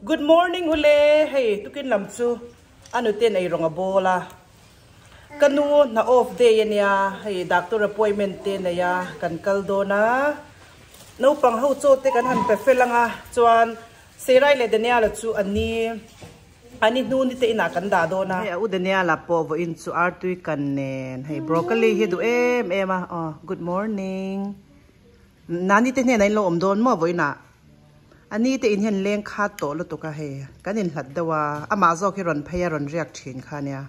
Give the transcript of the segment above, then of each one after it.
Good morning ule hei tukin lam chu a nuten ei rawng a bawl a ka nu hna off day ania hei doctor appointment te nei a kan kal dawn a naupang ho chaw te kan han pe fel anga chuan Serai leh Daniela chu a ni a ni hnu ni te inah kan dah dawn a. Hei a u Daniela pawh vawiin chu artui kan nen hei broccoli hi duh em em a aw good morning Nani te hnenah in lo awm dawn maw vawiinah a ni te in hian leng khat tawh lutuk a hei kan inhlat deuh a amah zawk hi rawn phei a rawn riak thin kha nia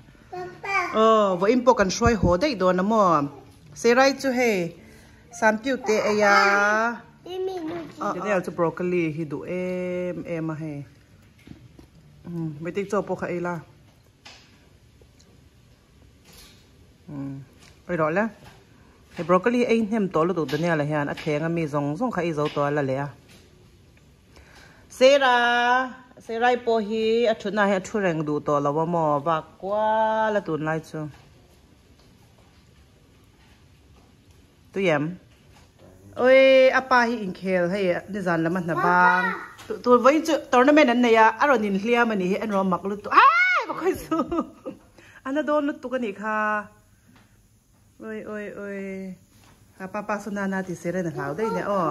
aw vawiin pawh kan hruai haw daih dawn a maw Serai chu hei Sampiu te ei a. Daniel chu broccoli hi duh em em a hei. Meitik chaw pawh kha ei la. Ei rawh le. Hei broccoli hi ei hnem tawh lutuk Daniel ah hian a thleng a mi zawng zawng kha ei zo tawh a la leh a. Sarah Sarah pawh hi a thutna ah hian a thu reng duh tawh lo a maw vak kual a tunlai chu. Tuiam. Oi a pa hi inkhel hei nizan lam a hna bang. Tur vawiin chu tournament an nei a, a rawn inhliam a nih hi, en rawh mak lutuk. Ai va khawi chu. A na dawn lutuk a nih kha. Oi oi oi. Ha pa pa saw nana tih Seren a hlau daih nia aw.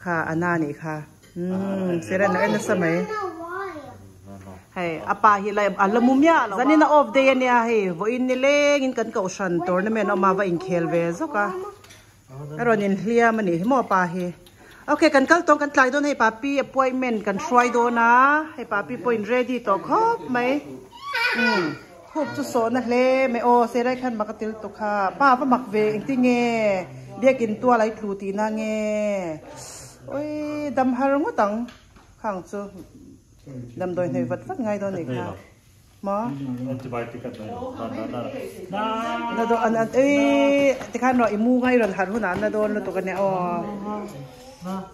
Kha a na nih kha. Umm Seren a en nasa mai. Hei a pa hi lai a la mu miah lo a. Zanin a off day a nia hei vawiin ni lengin kan kohhran tournament awm a va inkhel ve zawk a. A rawn inhliam a nih hi maw a pa hi. Okay kan kal tawng kan tlai dawn hei papi appointment kan hruai dawn a hei papi pawh in ready tawh khawp mai. Umm khup chu sawhna hle mai aw Serai khan mak a tel tawh kha pa va mak ve engtinge biakin tual a i tlu tihna nge oi dam har ngawt ang khang chu. Damdawi hnaih vat vat ngai dawn nih kha maw? Na dawn an an ei tikhan rawh i mu ngai rawn harh hunah an na dawn lutuk ania aw.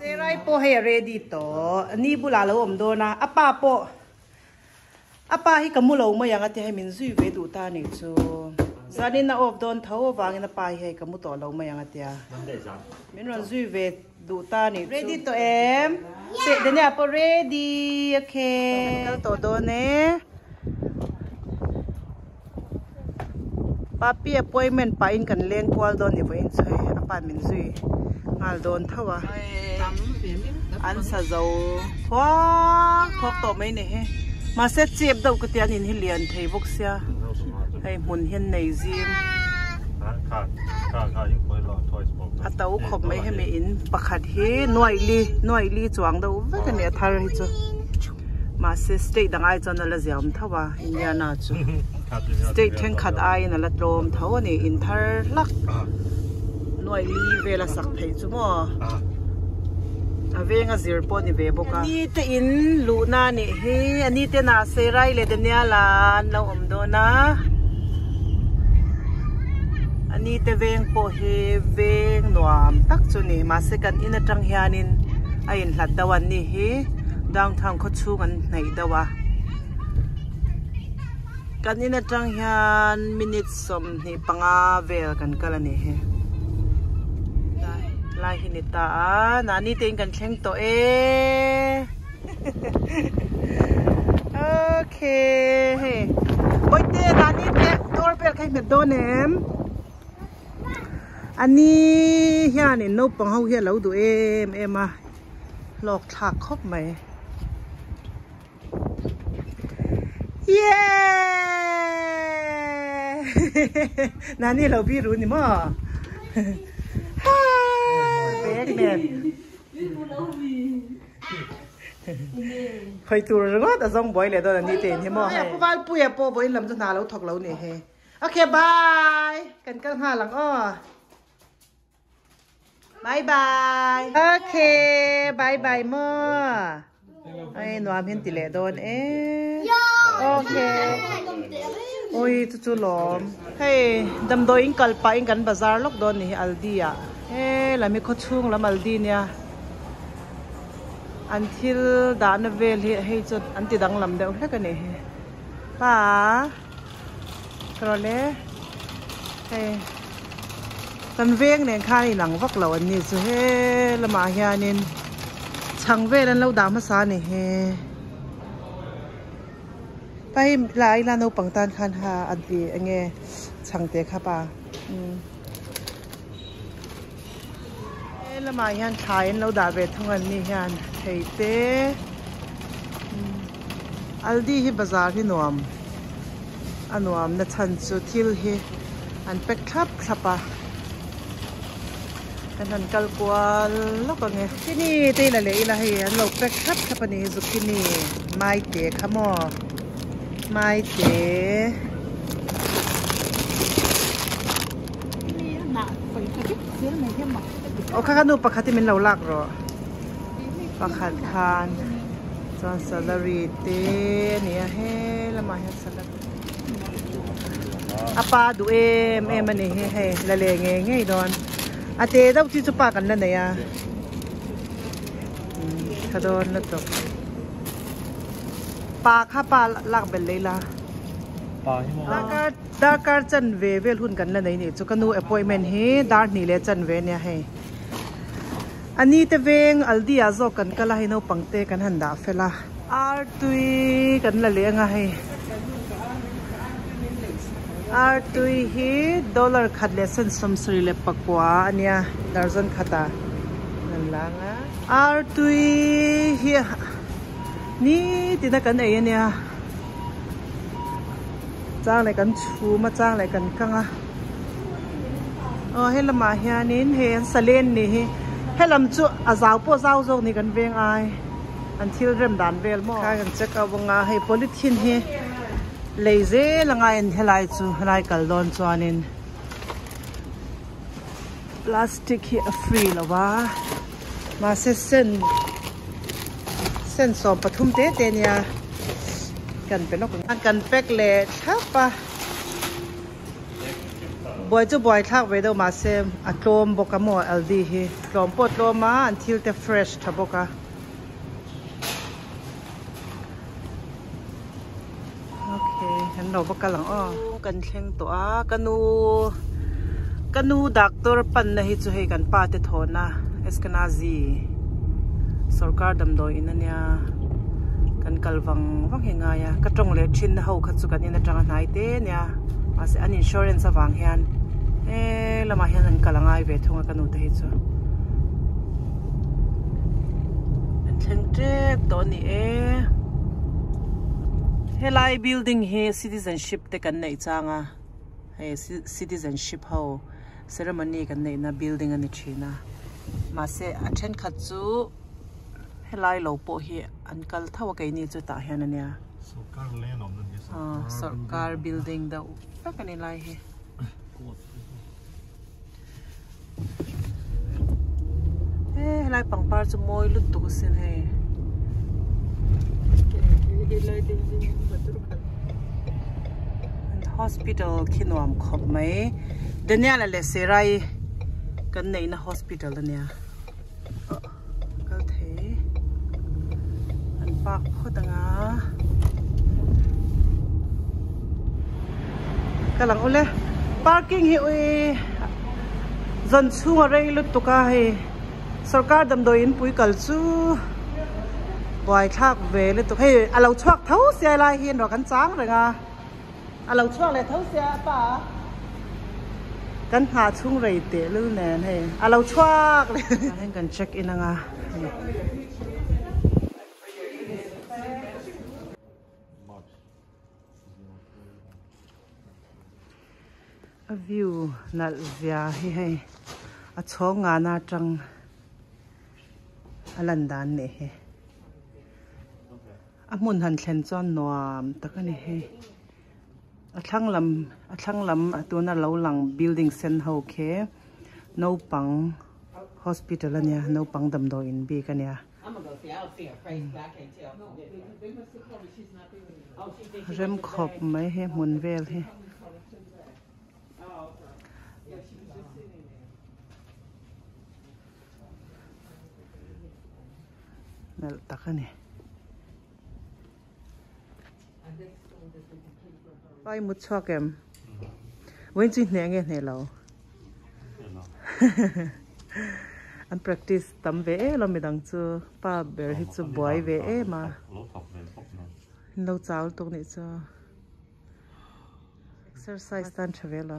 Serai pawh hei a ready tawh ni bulah a lo awm dawn a a pa pawh a pa hi ka mu lo mai ang a tia hei min zui ve duh ta anih chu zanin a off dawn tho avangin a pa hi hei ka mu tawh lo mai ang a tia min rawn zui ve Duh ta nih chu. Ready tawh em? Seh Daniel pawh ready okay. Kan kal tawh dawn e. Papi appointment pahin kan leng kual dawn ni vawiin chu hei a pa min zui nghal dawn tho a. An sa zo thuak thuak tawh mai ni hi. Mahse chep deuh ka tia an in hi lian thei bawk sia. Hei hmun hian nei zim. A to khawp mai hemi in pakhat hi nuaih li nuaih li chuang deuh vek a ni a thar hi chu mahse state dang ai chuan a la ziam tho a Indiana chu state thenkhat aiin a la tlawm tho a ni in thar hlak nuaih li vel a sak theih chu maw a veng a zir pawh a ni ve bawk a. Ni te in luhna a nih hi a ni te nah Serai leh Daniel-a an lo awm dawn a. A ni te veng pawh hi veng nuam tak chu ni mahse kan in atang hianin a inhlat deuh a an ni hi downtown khaw chhung an hnaih deuh a kan in atang hian minute 25 vel kan kal a ni hi lai hi ni ta a nahni te in kan thleng tawh e okay hei bawihte nahni te doorbell kha i hmet dawn em ani hianin naupang ho hi a lo duh em em a hlawk thlak khawp mai yeeeeee nahni lo biru ni maw hi bag nen. Khawi tur ringawt a zawng buai leh dawn a ni te in hi maw hei. Pu Valpuia pawh vawiin lam chu hna lo thawk lo ni hi. Okay bye kan kal nghal ang aw. Bye bye. Okay bye bye maw. Ai nuam hian ti leh dawn e. Okay. Ui chu chu lawm. Hei damdawi in kal pah in kan bazar lawk dawn ni hi Aldi ah. He lami khaw chhung lam Aldi nia. An thil dahna vel hi hei chu an ti danglam deuh hlek a nih hi. Pa ka rawh le hei kan veng nen khan a inang vak lo an ni chu he lamah hianin. Chhang vel an lo dah hmasa a ni he. Pa hei lai la naupang tan khan ha a ti enge chhang te kha pa. He lamah hian thlai an lo dah ve thung an ni hian thei te Aldi hi bazar hi nuam a nuam na chhan chu thil hi an pack thlap thlap a kan han kal kual lawk ang e. Zucchini te ila leh ila hei an lo pack thlap thlap a ni zucchini maite kha maw maite. Aw kha kha nu pakhat hi min lo lak rawh pakhat khan chuan salary te a ni a he lamah hian salary a pa duh em em a ni hi hei la leh ngei ngei dawn a te deuh chi chu pa kan la nei a tha dawn lutuk pa kha pa lak belh leh ila. Darkar chanve vel hun kan la nei nih chu ka nu appointment hi dar hnih leh chanve ania hei. A ni te veng Aldi ah zawk kan kal a hei naupang te kan han dah fel a. Ar tui kan la leh anga hei. Ar tui hi dollar khat leh sen sawmsarih leh pakua ania darzan khatah kan la anga. Ar tui hi nitin a kan ei ania. Chang leh kan chhum a chang leh kan kang a aw he lamah hianin hei an salen nih hi helam chu a zau pawh zau zawk ni kan veng ai an thil rem dan vel maw kha kan check out anga hei polythene hi lei zel anga en helai chu helai kal dawn chuanin plastic hi a free lo va mahse sen. Sen 13 te te nia kan pe lawk ang kan pack leh thlap a buai chu buai thlak ve deuh mahse a tlawm bawk a maw Aldi hi tlawm pawh tlawm a an thil te fresh tha bawk a okay kan lo va kal ang aw kan thleng tawh a ka nu ka nu doctor pan na hi chu hei kan pa te thawhna Eskenazi sorkar damdawi in ania kan kal vang vang hi ngai a ka tawng leh thin na ho kha chu kan in atanga hnai te ania mahse an insurance avang hian he lamah hian an kal angai ve thung a ka nu te hi chu an thleng tep tawh a ni e helai building hi citizenship te kan neih chang a hei citizenship ho ceremony kan neihna building a ni thin a mahse a thenkhat chu helai lo pawh hi an kal tho a keini chu tah hian ania sawrkar building deuh vek a ni lai hi. He helai pangpar chu mawi lutuk asin hei. Hospital khi nuam khawp mai. Daniel-a leh Serai kan neihna hospital ania. Kal thei. An park phawt anga. Ka lang ule. Parking hi ui zan chhung a rei lutuk a hei. Sarkar damdawi in pui kal chu buai thlak ve lutuk. Hei a lo chhuak tho sia lai hi an rawh kan chang reng a. A lo chhuak leh tho sia a pa kan nghah chhung rei teh lul nen hei a lo chhuak leh heng kan check in anga a view nalh zia hi hei a chhawng ngana atang a lan dan nih hi. A hmun han thlen chuan nuam tak a ni hei a thlang lam a thlang lam tuna lo lang building sen ho khi naupang hospital a nia naupang damdawi in bik a nia rem khawp mai he hmun vel hi. Nalh tak a ni. Pai mut chhuak em? Vawiin chu i hneh nge hneh lo? An practice tam ve em a midang chu pa ber hi chu buai ve em a. An lo chau lutuk nih chu. Exercise tan tha ve lo.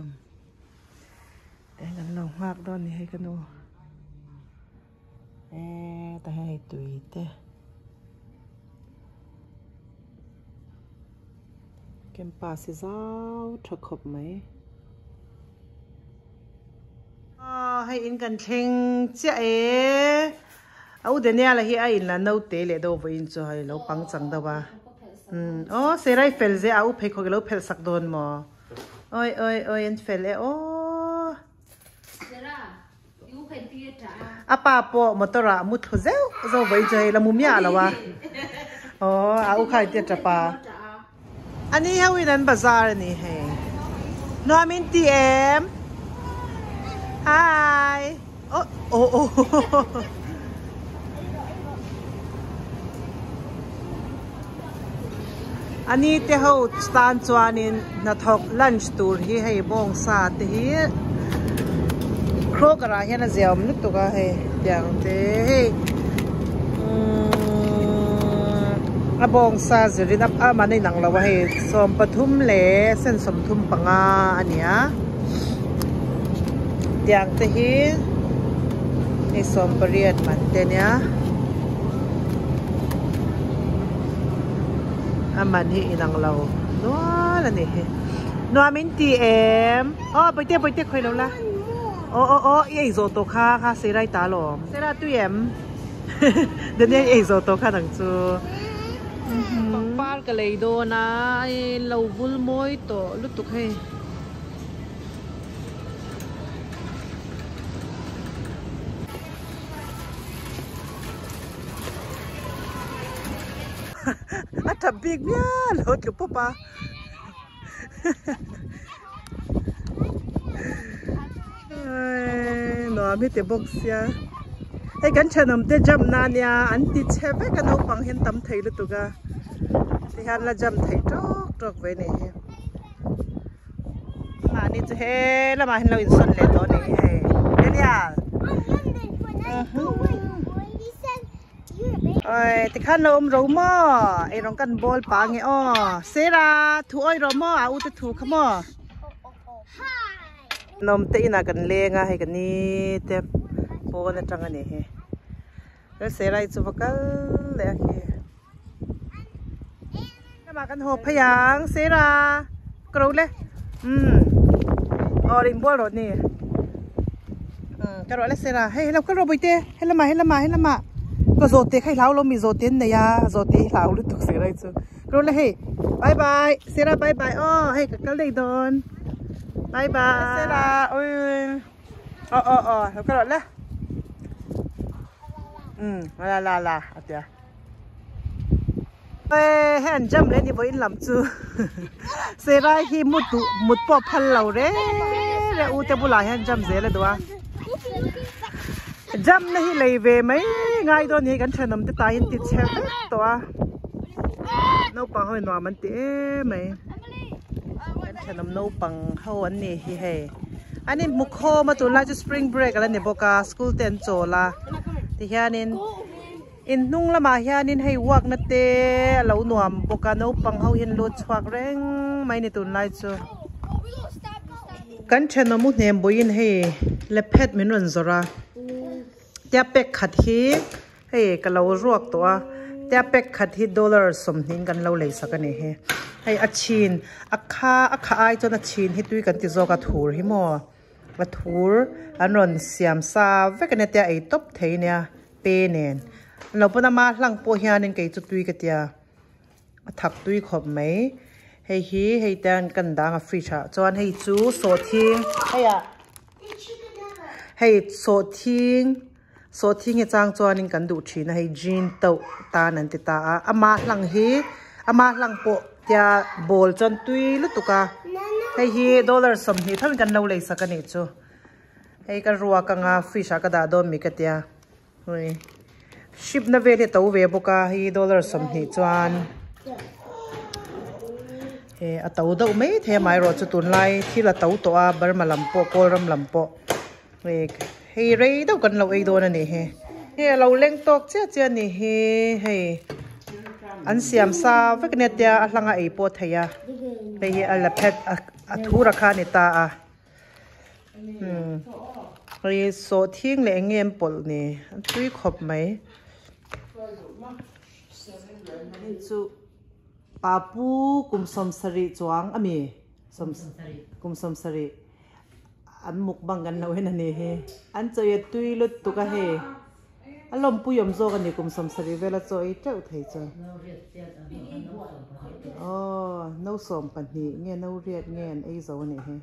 Eng an lo nghak dawn ni hei ka nu. Eee tah hian hei tui te. Campus hi zau tha khawp mai. Aw hei in kan thleng chiah e. A u Daniel-a hi a in la naute leh deuh vawiin chu hei lo pang chang deuh a. Umm aw Serai fel zeh a u pheikhawk i lo phelh sak dawn maw? Awi awi awi an fel e aw. A pa pawh motor ah mu thlu zeuh zeuh vawiin chu hei la mu miah lo a. Aw a u kha in tia tap a. A ni ho in an bazar a ni hei. Nuam in ti em? Hi. Oh oh oh. A ni te ho tan chuanin hnathawk lunch tur hi hei bawngsa te hi Kroger ah hian a zia awm lutuk a hei tiang te hei umm a bawngsa zirin a man a inang lo a hei 13 leh sen 35 a ni a tiang te hi hei 18 man te a nia a man hi inang lo nual a ni hi nuam in ti em aw bawihte bawihte khawi lo la aw aw aw i ei zawh tawh kha kha sei rai ta alawm sei rai tui em Daniel i ei zawh tawh kha nang chu pangpar ka lei dawn a hei lo vul mawi tawh lutuk hei. A tap bik viau lo tlu pawp a. Nuam hi ti bawk sia. Hei kan thenawm te jump na ania an ti chhe vek a naupang hian tam thei lutuk a. Tihian la jump thei tawk tawk ve ni hi. Mahni chu he lamah hian lo insawn leh tawh a ni hei. Daniel. Oi tikhan lo awm ro maw eirawng kan bawl pah nge aw Sarah thu awi rawh maw a u te thu kha maw Nawm te inah kan leng a hei ka ni te pawn atang a ni hi Sarah hi chu va kal leh a khi Lamah kan haw phei ang Sarah ka ro le umm aw inbual rawh ni umm ka rawh le Sarah hei hello ka rawh bawihte helamah helamah helamah ka zawhte kha i hlau lo mi zawhte an nei a zawhte hi hlau lutuk Sarah hi chu ka rawh le hei bye bye Sarah bye bye aw hei ka kal daih dawn bye bye Sarah ui aw aw aw ka rawh le umm la la la a tia. Eee hei an jam leh a ni vawiin lam chu Serai hi mut duh mut pawh phal lo reng reng u te bulah hian jam zel a duh a jam na hi lei ve mai ngai dawn ni kan thenawm te tah hian ti chhe vek tawh a naupang ho in nuam an ti em mai kan thenawm naupang ho an ni hi hei an inhmu khawm a tunlai chu spring break ala ni bawk a school te an chawl a tihianin. In hnung lamah hianin hei walk na te a lo nuam bawk a naupang ho hian lut chhuak reng mai ni tunlai chu. Kan thenawm u hnem buiin hei lephet min rawn zawrh a tia pack khat hi hei ka lo ruak tawh a tia pack khat hi dollar 20 kan lo lei sak a ni hi hei a chhin a kha a kha ai chuan a chhin hi tui kan ti zawk a thur hi maw a thur an rawn siam sa vek a nia tia ei tawp thei nia. Pe nen. An lo pawn ama hlang pawh hianin kei chu tui ka tia. A thak tui khawp mai. Hei hi hei te an kan dang a fridge ah chuan hei chu sawhthing hei ah hei sawhthing sawhthing hi chang chuanin kan duh thin a hei jean tauh tan an ti ta a. Ama hlang hi ama hlang pawh tia ball chuan tui lutuk a. Hei hi dollar 20 tho in kan lo lei sak a nih chu. Hei ka ruak anga fish ah ka dah dawn mi ka tia ui ship na vel hi a to ve bawk a hei dollar 20 chuan he a to deuh mai thei a amaherawhchu tunlai thil a to tawh a Burma lam pawh Kawlram lam pawh hei Hei rei deuh kan lo ei dawn a nih hi. Hei a lo leng tawk chiah chiah a nih hi hei an siam sa vek ania tia a hlanga ei pawh a theih a hei hi a la phet a thura kha a ni ta a umm hei sawhthing leh eng nge an pawlh ni a tui khawp mai. Chu papu kum sawmsarih chuang a mi kum sawmsarih. An mukbang kan lo en a ni hi. An chawi a tui lutuk a hei. A lawmpui awm zawk a ni kum 70 vela chaw ei teuh thei chu. Aw no 12 nge no riat nge an ei zo a nih hi.